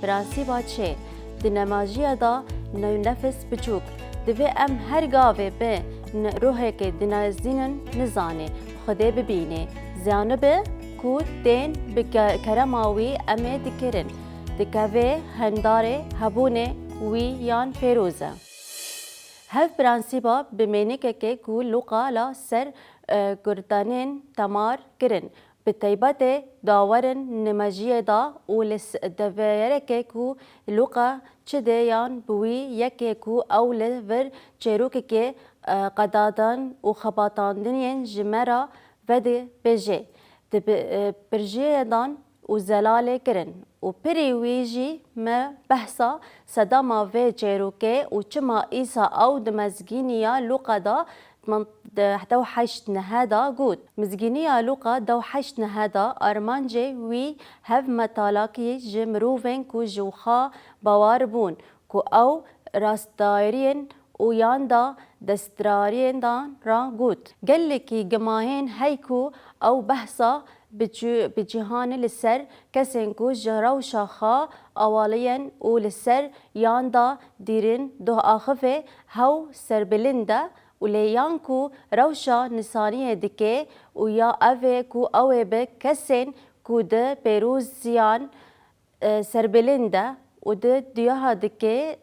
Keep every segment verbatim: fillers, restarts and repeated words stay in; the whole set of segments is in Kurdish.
Prensîba çê, di nemajiya da ne-, nefis biçûk. Divê em her gavê bi n-, ruhekê dinezînin nizanê, Xwedê bibînê. Zanibe ku tên bi ke-, kerema wî em ê dikirin, dikeve hendarê hebûnê wî yan pêroz e. Hev prensîba bi mênikekê ku Luqa la ser, e, girtanên temar kirin, bi teybetê dawerin nimejiyê da û li s-, deveyerekê ku Luqa çi dê yan bi wî yekê ku ew li vir çêrokekê, e, qedadan û xebatandinên ji me ra vedibêje, di bi-, e, pirjiyê dan û zelalê kirin û pirî wî jî me behsa sedema vê çêrokê û çima Îsa ew di mezgîniya Luqa da, min-, de-, dew heşt nehe da got. Mizgîniya Luqa dew heşt nehe da armancê wî hev metalakî ji mirovên ku ji xwe bawar bûn, ku ew rastdariyên û yan da destdariyên dan ra got. Gelekî gimahên hey ku ew behsa bi cî-, bi cîhanê li ser kesên ku ji rewşa xwe awaliyen û li ser yan da dîrin doh axifê hew serbilind e û lê yan ku rewşa nisaniyê dike û ya ev ê ku ew ê bi kesên ku di pêroziyan, e, serbilind e û di duyaha dike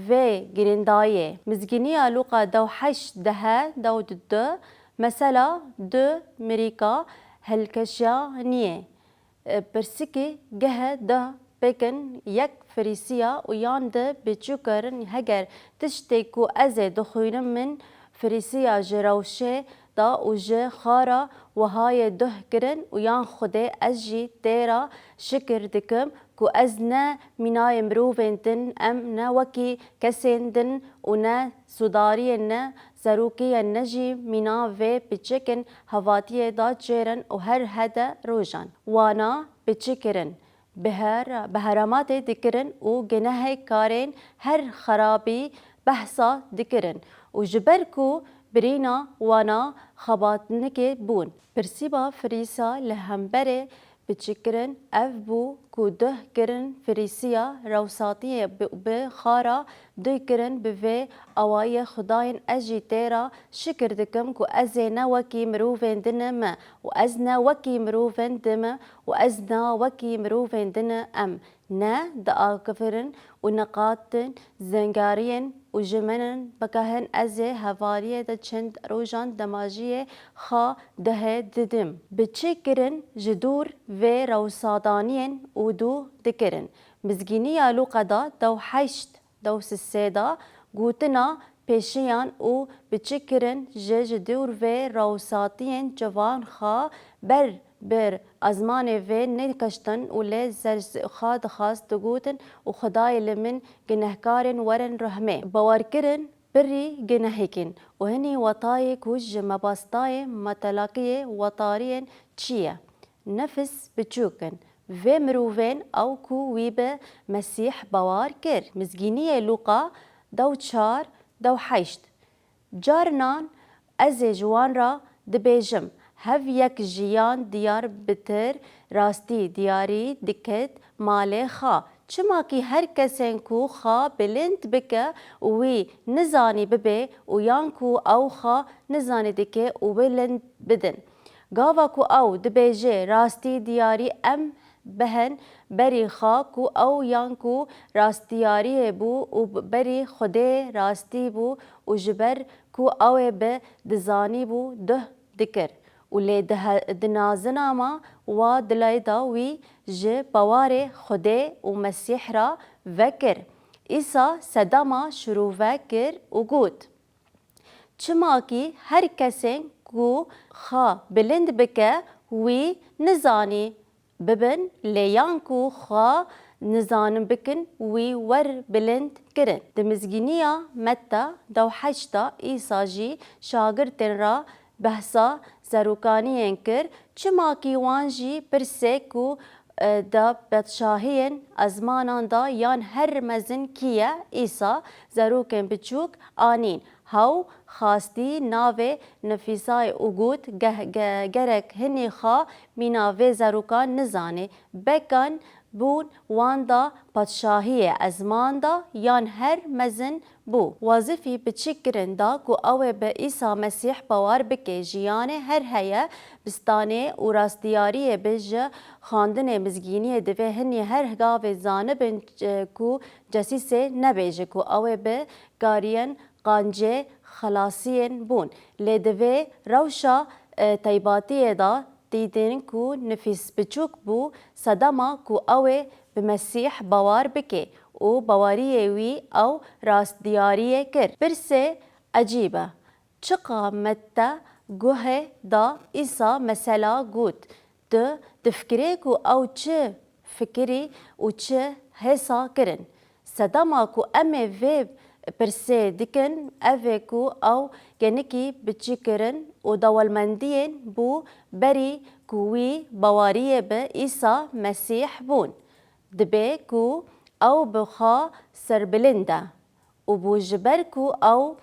vê girîndayê. Mizgîniya Luqa dew heşt dehe dew du du, mesela du mirîka hilkeşiya niyê. E, pirsikî gehe da pekin yek Firîsiya û yan di biçûkirin heger tiştê ku ez ê dixwînim min Firîsiya ji rewşê da û ji xwe ra wehayê duh kirin û yan Xwedê ez jî tê ra şikir dikim ku ez ne mînayê mirovên din em ne wekî kesên din û ne sûdariyên ne zerokiyên ne jî mîna vê piçikên hevatiyê da çêrin û her hede rojan wana piçikirin. Bi her, bi heramatê dikirin û ginehê karên her xerabî behsa dikirin û ji ber ku birîna wana xebatnikê bûn. Pirsîba Firîsa li hemberê biçikirin ev bû ku duh kirin Firîsiya rewsatiyê bi, bi xara duh kirin bi vê awayê Xwedayên ez jî tê ra şikir dikim ku ez ê ne wekî mirovên din me û ez ne wekî mirovên din me û ez na wekî mirovên din em ne diakifirin û niqatin zengariyên û ji min in bikahin ez ê hevaliyê de çend rojan demajiyê xwe dihê didim. Bi çi kirin ji dûr vê rewsadaniyên û dû dikirin. Mizgîniya Lûqa da dew heşt dew sisê da gotina pêşiyan û bi çi kirin ji, ji dûr vê rewsatiyên ciwan xwe ber bir azmanê vê nêkeştin û lê zer xwe dixwast digotin û Xwedayê li min ginehkarên werin rehmê. Bawerkirin pirî ginehêkin û hinî wetayê ku ji mebastayê metelakiyê wetariyên çi ye? Nefis biçûk in. Vê mirovên ew ku wî bi Mesîh bawar kir. Mizgîniyê Lûqa dew çar, dew heşt. Carinan ez ê ji wan re dibêjim, hev yek ji yan diyar bitir rastî diyarî diket malê xwe. Çimakî her kesên ku xwe bilind bike û wî nizanî bibe û yan ku ew xwe nizanî dike û bilind bidin. Gava ku ew dibêje rastî diyarî em bihin berî xwe ku ew yan ku rastdiyariyê bû û berî Xwedê rastî bû û ji ber ku ew ê bi dizanîbû duh dikir û lê dihe-, dinazina ma wa dilê da wî ji bawarê Xwedê û Mesîh re vekir. Îsa sedema şirove kir û got, Çimakî her kesên ku xwe bilind bike, wî nizanî bibin, lê yan ku xwe nizanin bikin, wî wer bilind kirin. Di mizgîniya Metta dew heşt de Îsa jî şagirtên re behsa zerokaniyên kir, çimakî wan jî pirsê ku, e, di padşahiyên ezmanan de yan her mezin kî ye, Îsa zerokên biçûk anîn. Hew xastî navê Nefîsayê û got, Ge-, ge-, gerek hinî xwe mîna vê zerokan nizanê. Bekan bûn wan da padşahiyê ezman da yan her mezin bû. Wazifî bi çi kirin da ku ew ê bi Îsa Mesîh bawar bike, jiyanê her heye, bistanê û rastdiyariyê bi ji xandinê mizgîniyê divê hinî her gavê zanibin, e, ku cesîsê nebêje ku ew ê bi kariyên qancê xelasiyên bûn. Lê di vê rewşa, e, teybatiyê de dîtin ku nifîs biçûk bû, sedema ku ew ê bi Mesîh bawar bike û bawariyê wî ew rastdiyariyê kir. Pirsê ecîb e. Çiqa Mette guhê da Îsa mesela got, tu difikirî ku ew çi fikirî û çi hêsa kirin? Sedema ku em ê vê pirsê dikin, ev e ku ew genikî biçûkirin û dewlemendiyên bû berî ku wî bawariyê bi Îsa Mesîh bûn. Dibe ku ew bi xwe serbilind e û bû ji ber ku ew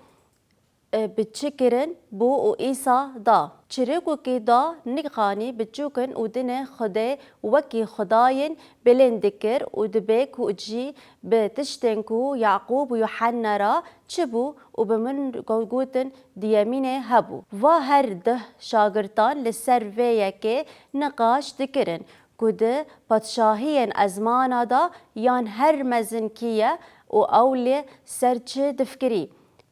e, biçûkirin bû û Îsa da. Çirûkokî da nixanî biçûk in û dinê Xwedê wekî xwedayên bilind dikir û dibe ku cî bi tiştên ku Yaqûb û Yuhenna ra çi bû û bi min gotin diyemînê hebû. Va her deh şagirtan li ser vê yekê niqaş dikirin ku di padşahiyên ezmana da yan her mezin kî ye û ew li ser çi difikirî.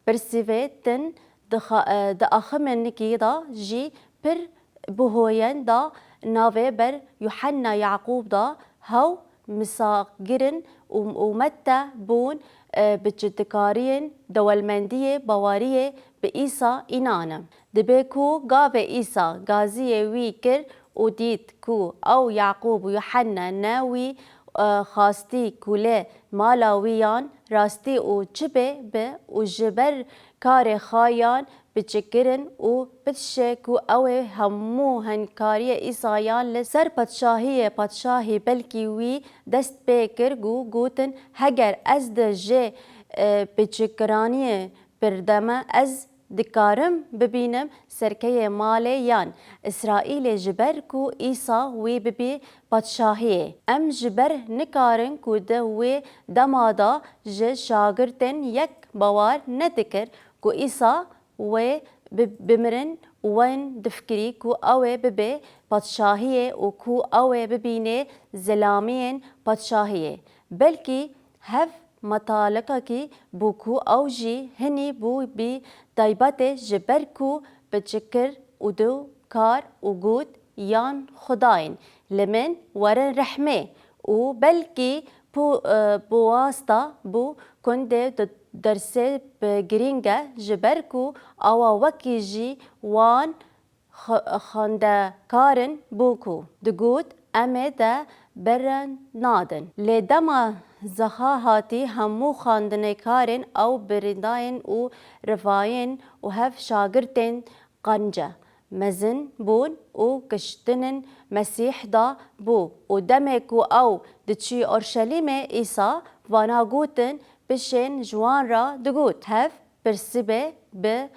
Pirsîvê din dixa-, e, diaximin kî da jî pir bihoyen da navê ber Yuhenna Yaqûb da hew misagirin û, û Mette bûn, e, bi çitikariyên dewlemendiyê bawariyê bi Îsa înan e. Dibe ku gavê Îsa gaziyê wî kir û dît ku ew Yaqûb û Yuhenna ne wî, e, xastî ku lê mala wî yan rastî û çi bê bi û ji ber karê xwe yan biçûkirin û bitişe ku ew ê hemû henkariyê Îsa yan li ser padşahiyê padşahî belkî wî dest pê kir ku gotin, heger ez di jê, e, biçûkiraniyê berdeme, ez dikarim bibînim serkeyê malê yan Îsraîlê ji ber ku Îsa wî bibî padşahiyê. Em ji ber nikarin ku di wê dema de ji şagirtên yek bawer nedikir ku Îsa wê bi-, bimirin û wan difikirî ku ew ê bibe padşahiyê û ku ew ê bibîne zilamiyên padşahiyê. Belkî hev metalekekî bû ku ew jî hinî bû bi taybetê ji ber ku biçûkir û du kar û got, yan xwedayên li min werin rehmê û belkî pu-, e, biwasta bû kundê di dersê bi girîng e ji ber ku awa wekî jî wan Xwe-, xwendekarin bû ku digot, em ê de bere nadin. Lê dema Zexa hatî hemû xwendinêkarên ew birîndayên û rivayên û hev şagirtên qence mezin bûn û kiştinên Mesîh da bû û demê ku ew diçî Orşelîmê Îsa vana gotin, pişên ji wan ra digot, hev pirsîbê bi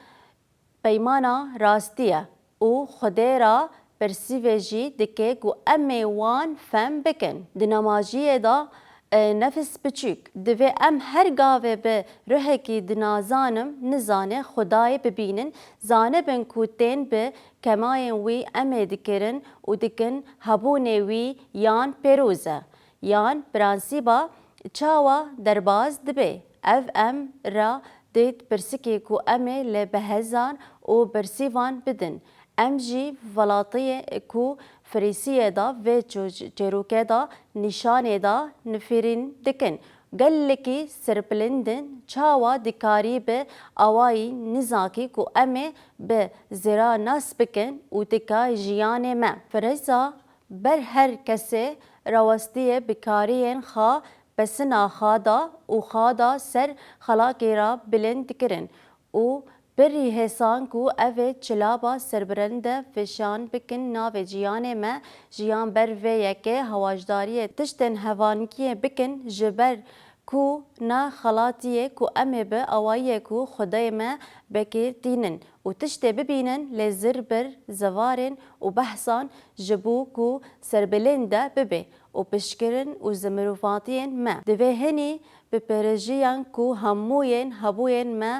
peymana rastî ye û Xwedê ra pirsîvê jî dike ku em ê wan fem bikin. Di namajiyê de, e, nefis biçûk, divê em her gavê bi ruhekî dinazanim, nizane Xwedayê bibînin, zanibin ku tên bi kemayên wî em ê dikirin û dikin hebûnê wî yan pêroz e. Yan prensîba çawa derbas dibe? Ev em ra dêt pirsikê ku em ê li behezan û bersîvan bidin. Em jî velatiyê ku Firîsiyê de vê ço-, çêrokê de nîşanê de nifirîn dikin. Gelekî serbilind in, çawa dikarî bi awayî nizakî ku em ê bi zêra nas bikin û tika jiyanê me. Firêza Ber her kesê rawestiyê bi kariyên xwe pesina xwe da û xwe da ser xelakê re bilind kirin û pirî hêsan ku ev ê çilaba serbilinde fêşan bikin navê jiyanê me, jiyan ber vê yekê hewaşdariyê tiştên hevankiyê bikin ji ber ku ne xelatiyê ku em ê bi awayiyê ku Xwedayê me bekêr tînin û tiştê bibînin lê zir bir zevarên û behsan ji bo ku serbilind de bibe û piştkirin û ji mirovatiyên me. Divê hinî bi pêrijiyan ku hemûyên hebûyên me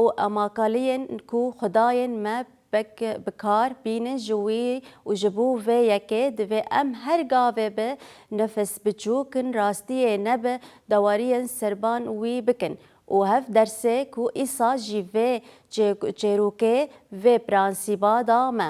û emakaliyên ku xwedayên me pek bi kar bînin ji wî û ji bo vê yekê divê em her gavê bi nefes biçûk in rastiyê ne bi dawariyên serban wî bikin û hev dersê ku îsa jî vê çê-, çêrokê vê prensîba da me.